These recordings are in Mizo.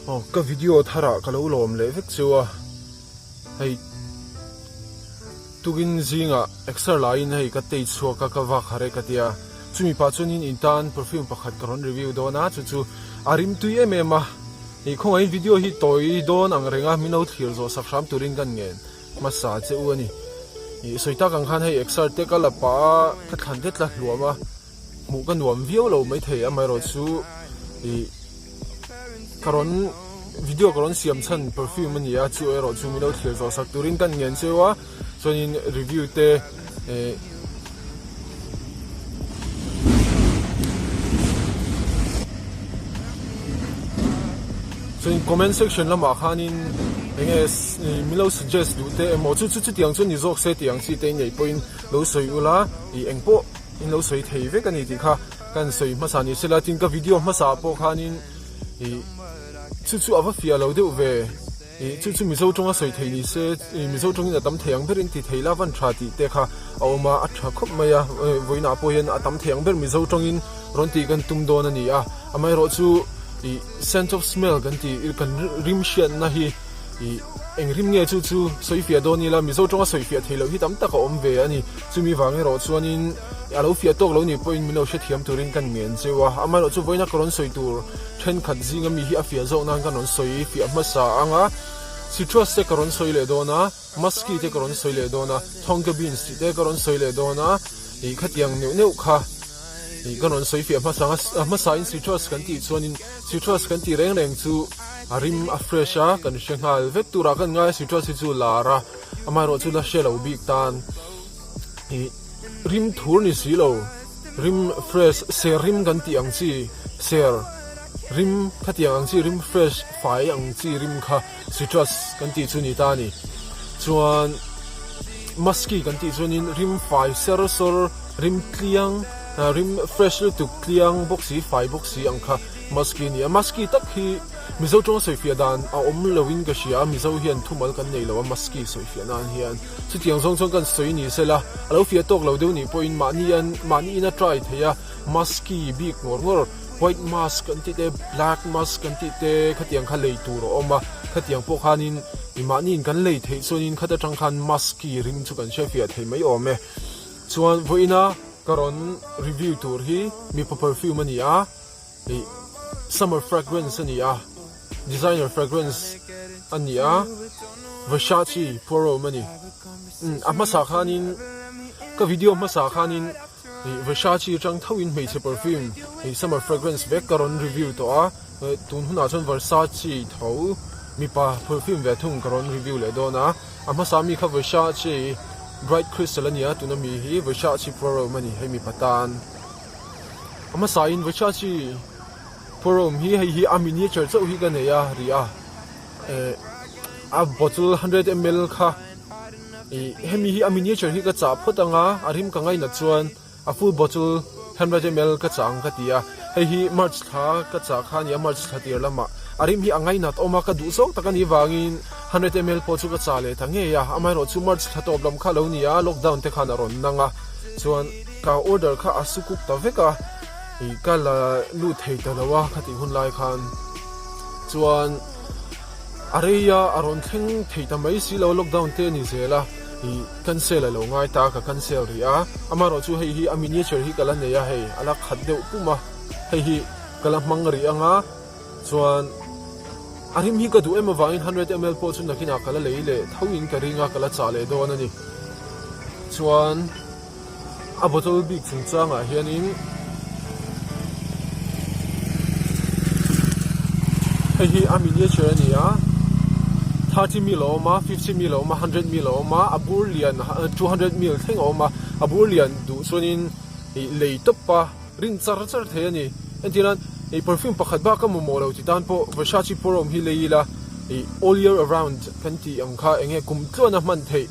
Aw ka video tharah ka lo lawm leh vek chu a, hei tukin zingah exer laiin hei ka tei chhuak a ka vak har e ka tia, chumi pah chuanin in tan perfume pakhat ka rawn review dawn a, chu chu a rim tui em em a, ih khawngaihin video hi tawi dawn ang reng a min lo thlir zawh sak hram turin ka ngen hmasa che u a ni, ih sawi tak ang khan hei exer te ka la pah a ka thlan te tla hluam a. Hmuh ka nuam viau lo maithei amaherawh chu ih ka rawn video ka rawn siam chhan perfume a ni a chu erawh chu min lo thlir zawh sak turin ka ngen cheu a chuanin review te eh chuanin comment section lamah khanin enge min lo suggest duh te emaw chu chu chutiang chu ni zawk se tih ang chi te neih pawhin lo sawi ula ih engpawh. In lo sawi thei vek a ni tih kha kan sawi hmasa ni sela tin ka video hmasa ah pawh khanin ih chu chu a va fiah lo deuh ve ih chu chu Mizo tawnga sawi thei ni se ih Mizo tawngin a tam thei ang berin ti thei la van tha tih te kha a awm a a tha khawp mai a vawiinah pawh hian a tam thei ang ber Mizo tawngin rawn tih kan tum dawn a ni a amaherawhchu ih scent of smell kan tih kan rim hriatna hi. Ih, eng rim nge chu chu sawi fiah dawn ila, Mizo tawnga sawi fiah theih loh hi tam tak a awm ve a ni. Chumi vang erawh chuanin a lo fiah tawk lo nih pawhin min lo hrethiam turin kan ngen cheu a. Amaherawh chu vawiina ka rawn sawi tur thenkhat zinga mi hi a fiah zawk nan kan rawn sawi fiah hmasa ang a. Citrus te ka rawn sawi leh dawn a, Musky te ka rawn sawi leh dawn a, Tonka beans tih te ka rawn sawi leh dawn a, ih khatiang neuh neuh kha ih ka rawn sawi fiah hmasa ang a. Hmasain citrus kan tih chuanin citrus kan tih reng reng chu, A rim a fresh a, kan hre nghal vek turah kan ngai a, citrus hi chu lar a, amaherawh chu la hre lo bik tan ih rim thur ni si lo, rim fresh ser rim kan tih ang chi ser rim khatiang ang chi rim fresh fai ang chi rim kha citrus kan tih chu ni ta a ni. Chuan musky kan tih chuanin rim fai ser sawr rim tliang rim fresh lutuk tliang bawk si fai bawk si ang kha. Musky a ni a, Musky tak hi Mizo tawnga sawifiah dan a awm lo in ka hria a, Mizo hian thumal kan nei lo a Musky sawifiah nan hian chutiang zawng chuan kan sawi ni sela, a lo fiah tawk lo deuh nih pawhin mahni an mahni in a try thei a, Musky bik ngawr ngawr white musk an tih te black musk an tih te khatiang kha lei tur a awm a, khatiang pawh khanin i mahni in kan lei theih chuanin khat atang khan Musky rim chu kan hriatfiah thei mai awm e. Chuan vawiina ka rawn review tur hi mipa perfume a ni a. Ih summer fragrance a ni a, designer fragrance a ni a, Versace Pour Homme a ni. Umm a hmasa khanin ka video hmasa khanin ih Versace atang thoin hmeichhe perfume ih summer fragrance vek ka rawn review tawh a, tun hunah chuan Versace tho mipa perfume ve thung ka rawn review leh dawn a, a hmasa mi kha Versace Bright Crystal a ni a, tuna mi hi Versace Pour Homme a ni hei mipa tan. A hmasain Vachachi Forum hi hei hi a miniature chauh hi ka nei a ri a eh a bottle 100ml kha ih hemi hi a miniature hi ka chah phawt anga a rim ka ngainat chuan a full bottle 100ml ka chah ang ka ti a hei hi March thla ka chah kha a ni a March thla tir lamah a rim hi a ngainat awm a ka duh zawng tak a nih vangin 100ml pawh chu ka chah leh ta ngei a amaherawh chu March thla tawp lam kha a lo ni a lockdown te khan a rawn nang a chuan. Ka order kha a sukuk ta vek a, ih ka la lut thei ta lo a khatih hun lai khan chuan a rei a, a rawn thleng thei ta mai si lo lockdown te a ni zel a, ih cancel a lo ngai ta ka cancel rih a, amaherawh chu hei hi a miniature hi ka la nei a hei a la khat deuh pum a, hei hi ka la hmang rih ang a chuan a rim hi ka duh em avangin 100ml pawh chu nakinah ka la lei leh tho in ka ring a ka la chah leh dawn a ni chuan. A bottle bik chungchangah hianin hei hi a miniature a ni a 30 ml a awm a 50 ml a awm a 100 ml a awm a a bur lian 200 ml thleng a awm a a bur lian duh chuanin ih lei tawp a rin char char thei a ni entirnan ih perfume pakhat bak a mamawh lo ti tan pawh Versace Pour Homme hi lei ila ih all year around kan tih ang kha eng nge kum tluan a hman theih.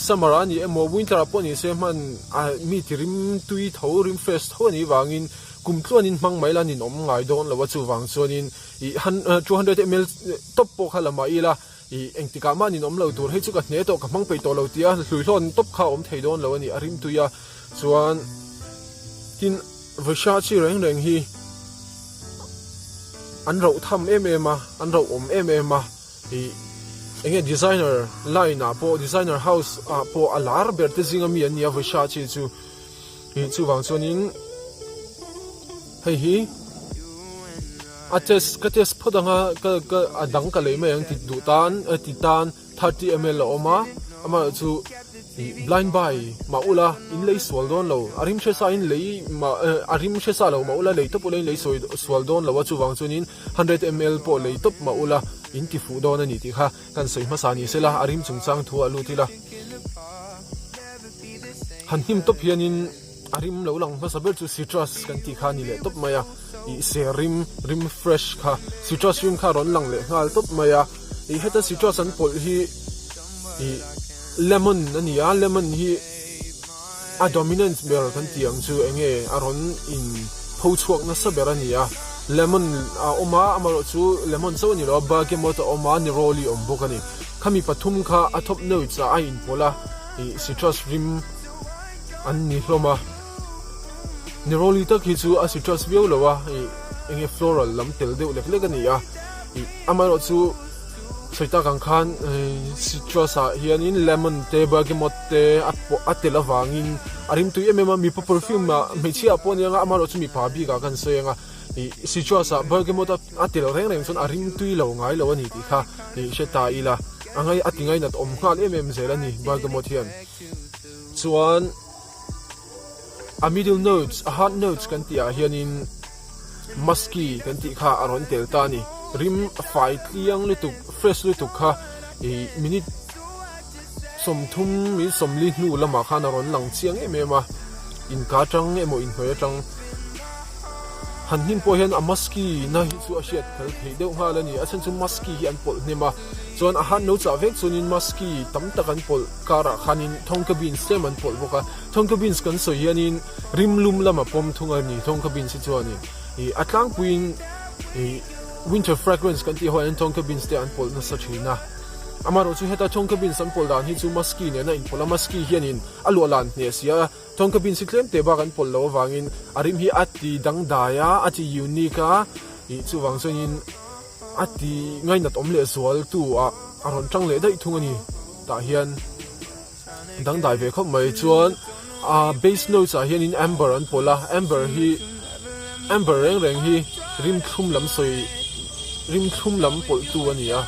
Summer a ni emaw winter ah pawh ni se hman a mi ti rim tui tho rim fresh tho a nih vangin kum tluanin hmang mai la ninawm ngai dawn lo a chuvang chuanin ih 200 ml top pawh kha la mah ila ih engtikah mah ninawm lo tur hei chu ka hne tawh ka hmang peih tawh lo tia hluihlawn top kha a awm thei dawn lo a ni a rim tui a chuan tin Versace reng reng hi. an rauh tham em em a, an rauh awm em em a, ih eng nge designer line ah pawh designer house ah pawh a lar ber te zinga mi an ni a Versace chu ih chuvang chuanin hei hi a test ka test phawt anga ka ka a dang ka lei mai ang ti duh tan ti tan. 30 ml a awm a, amaherawh chu ih blind buy mah ula in lei sual dawn lo, a rim hre sa in lei mah eh a rim hre sa lo mah ula lei tawp ula in lei sawi sual dawn lo a chuvang chuanin hundred ml pawh lei tawp mah ula in ti fuh dawn a ni tih kha kan sawi hmasa ni sela a rim chungchang thu a lut ila han hnim tawp hianin. A rim lo lang hmasa ber chu citrus kan tih kha a ni leh tawp mai a, ih ser rim, rim fresh kha, citrus rim kha a rawn lang leh nghal tawp mai a, ih heta citrus an pawlh hi ih lemon a ni a, lemon hi a dominant ber kan tih ang chu eng nge a rawn in pho chhuak nasa ber a ni a, lemon a awm a, amaherawh chu lemon chauh a ni lo a, bergamot a awm a, neroli a awm bawk a ni, khami pathum kha a thawp notes ah a inpawlh a, ih citrus rim. an ni hlawm a, neroli tak hi chu a citrus viau lo a, ih enge floral lam tel deuh lek lek a ni a, ih amaherawh chu sawi tak ang khan citrus ah hianin lemon te bergamot te a pawh a tel avangin a rimtui em em a, mipa perfume ah hmeichhia ah pawh a ni ang a, amaherawh chu mipa bik ah kan sawi ang a, ih citrus ah bergamot a tel reng reng chuan a rimtui lo ngai lo a ni tih kha ih hre ta ila a ngai a ti ngainat awm nghal em em zel a ni bergamot hian. Chuan a middle notes, a heart notes kan tih ah hianin musky kan tih kha a rawn tel ta a ni. Rim fai tliang lutuk, fresh lutuk kha ih minute 30 minute 40 hnu lamah khan a rawn lang chiang em em a. Inka atang emaw inhnuai atang han hnim pawh hian a musky na hi chu a hriat fel theih deuh nghal a ni. A chhan chu musky hi an pawlh hnem a, chuan a heart notes ah vek chuanin musky tam tak an pawlh. Karah khanin Thongka beans tlem an pawlh bawk a, Thongka beans kan sawi hianin rim lum lama pawm thung a ni. Thongka beans hi chuanin ih a tlangpuiin ih winter fragrance kan tih ho hian Thongka beans te an pawlh nasa thin a. Amaherawh chu heta Thongka beans an pawlh dan hi chu Musky nena inpawlh a, Musky hianin a luah lan hneh si a, Thongka beans hi tlem teh bak an pawlh loh avangin a rim hi a ti dangdai a, a ti unique a, ih chuvang chuanin a ti ngainat awm leh zual tu ah a rawn tang leh daih thung a ni. Tah hian dangdai ve khawp mai chuan a base notes ah hianin amber an pawlh a amber hi amber reng reng hi rim thlum lam sawi rim thlum lam pawlh tu a ni a.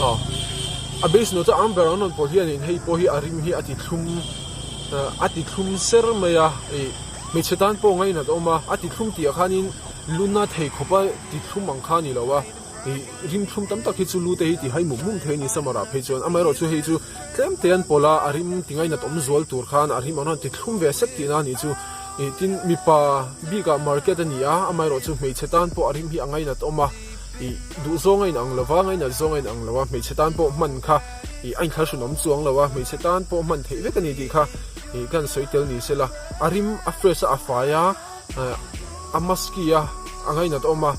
Aw a base note a amber an rawn pawlh hianin hei pawh hi a rim hi a ti thlum a ti thlum ser mai a ih. Hmeichhe tan pawh ngainat awm a, a tithlum tih ah khanin luna thei khawpa tithlum ang kha a ni lo a, ih rim thlum tam tak hi chu lu te hi ti hai mum mum thei a ni summer ah phei chuan amaherawh chu hei chu tlem te an pawlh a, a rim ti ngainat awm zual tur khan a rim ang rawn tithlum ve sek tihna a nih chu, ih tin mipa bik ah market a ni a, amaherawh chu hmeichhe tan pawh a rim hi a ngainat awm a, ih duh zawng a inang lo va, ngainat zawng a inang lo a, hmeichhe tan pawh hman kha. Ih a inthlahrun awm chuang lo a, hmeichhe tan pawh hman theih vek a ni tih kha ih ka han sawi tel ni sela, a rim a fresh a a fai a, a musky a, a ngainat awm a,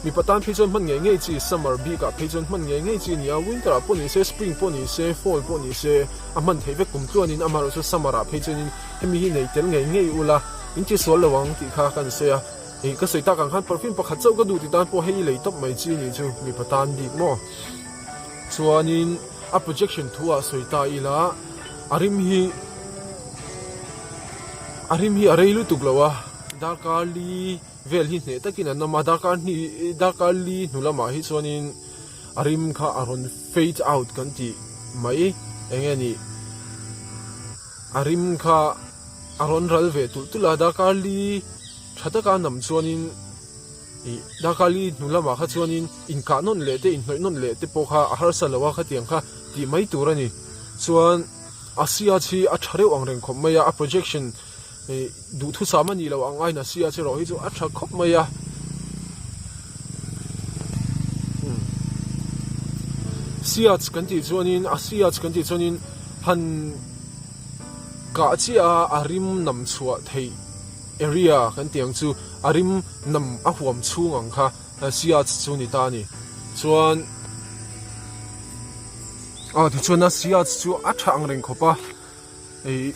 mipa tan phei chuan hman ngei ngei chi, summer bik ah phei chuan hman ngei ngei chi a ni a, winter ah pawh ni se, spring pawh ni se, fall pawh ni se, a hman theih vek kum tluanin amaherawhchu summer ah phei chuanin hemi hi nei tel ngei ngei ula in ti sual lo ang tih kha ka han sawi a, ih ka sawi tak ang khan perfume pakhat chauh ka duh ti tan pawh hei i lei tawp mai chi a nih chu mipa tan bik maw. Chuanin a projection thu ah sawi ta ila a rim hi a rim hi a rei lutuk lo a darkar li vel hi hneh takin an awm a darkar hnih darkar li hnu lamah hi chuanin a rim kha a rawn fade out kan tih mai eng nge ni a rim kha a rawn ral ve tulh tulh a darkar li tha taka a nam chuanin. Ih, Dakali hnu lamah kha chuanin inkah nawn leh te, inhnawih nawn leh te pawh kha a harsa lo a, khatiang kha tih mai tur a ni. Chuan a siach hi a tha reuh ang reng khawp mai a, a projection ih duhthusam a nih loh ang aiin a siach erawh hi chu a tha khawp mai a. Siach kan tih chuanin a siach kan tih chuanin han kah chiah a, a rim nam chhuah theih area kan tih ang chu. A rim nam a huam chhung ang kha Siats chu ni ta a ni. Chuan aw tichuan a Siats chu a tha ang reng khawp a, ih.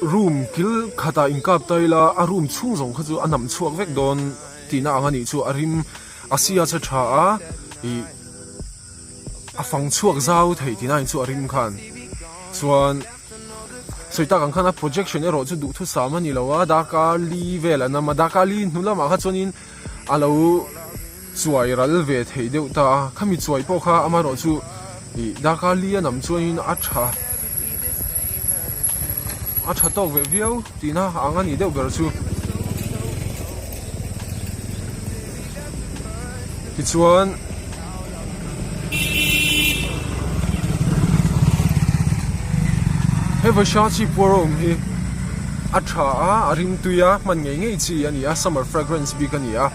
Room kil khatah inkap ta ila a room chhung zawng kha chu a nam chhuak vek dawn tihna ang a nih chu a rim a sia che tha a ih a fang chhuak zau thei tihna a nih chu a rim khan chuan sawi tak ang khan a projection erawh chu duhthusam a ni lo a darkar li vel an awm a darkar li hnu lamah kha chuanin a lo chuai ral ve thei deuh ta a khami chuai pawh kha amaherawh chu ih darkar li a nam chuanin a tha a tha tawk ve viau tihna ang a nih deuh ber chu tichuan he Vaishakhi puar a awm hi a tha a a rimtui a hman ngei ngei chi a ni a summer fragrance bik a ni a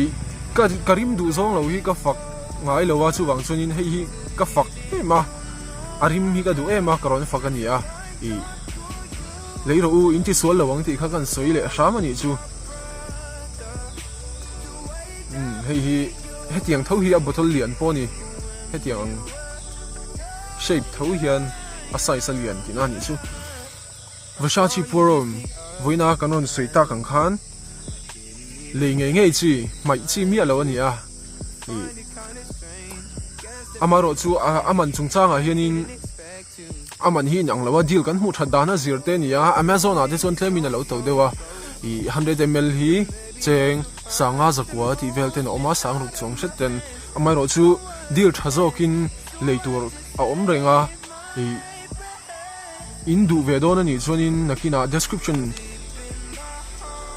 ih ka ka rim duh zawng lo hi ka fak ngai lo a chuvang chuanin hei hi ka fak em a a rim hi ka duh em a ka rawn fak a ni a ih lei rawh u in ti sual lo ang tih kha kan sawi leh hram a nih chu umm hei hi hetiang tho hi a bottle lian pawh a ni hetiang ang shape tho hian a size a lian tihna a nih chu. Vasachi Puarawm vawiina kan rawn sawi tak ang khan lei ngei ngei chi hmaih chi miah lo a ni a ih amaherawh chu a man chungchangah hianin a man hi inang lo a deal kan hmuh that dan a zir te a ni a Amazon ah te chuan tlemin a lo to deuh a ih hundred ml hi cheng sanga zakua tih vel ten a awm a sang ruk chuang hret ten amaherawh chu deal tha zawkin lei tur a awm reng a ih. In duh ve dawn a nih chuanin nakinah description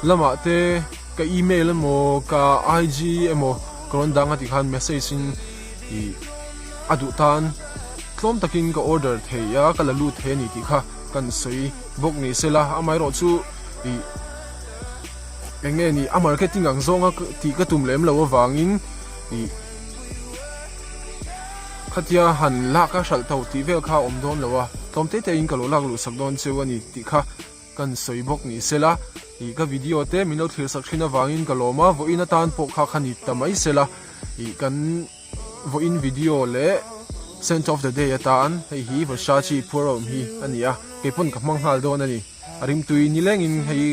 lamah te ka email emaw ka IG emaw ka rawn dang a tih khan message in ih a duh tan tlawm takin ka order thei a ka la lut thei a ni tih kha kan sawi bawk ni sela amaherawh chu ih eng nge ni a marketing ang zawnga tih ka tum lem loh avangin ih. Khatia han lak a hralh tho tih vel kha a awm dawn lo a, tlawm te te in ka lo lak luh sak dawn cheu a ni tih kha kan sawi bawk ni sela, ih ka video te min lo thlir sak thin avangin ka lawm a, vawiin atan pawh kha kha ni ta mai sela, ih kan vawiin video leh scent of the day atan hei hi Versace phuar awm hi a ni a, keipawn ka hmang nghal dawn a ni, a rimtui nilengin hei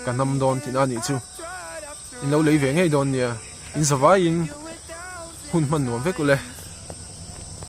ka nam dawn tihna a nih chu. In lo lei ve ngei dawn nia, in zavaiin hun hman nuam vek ule.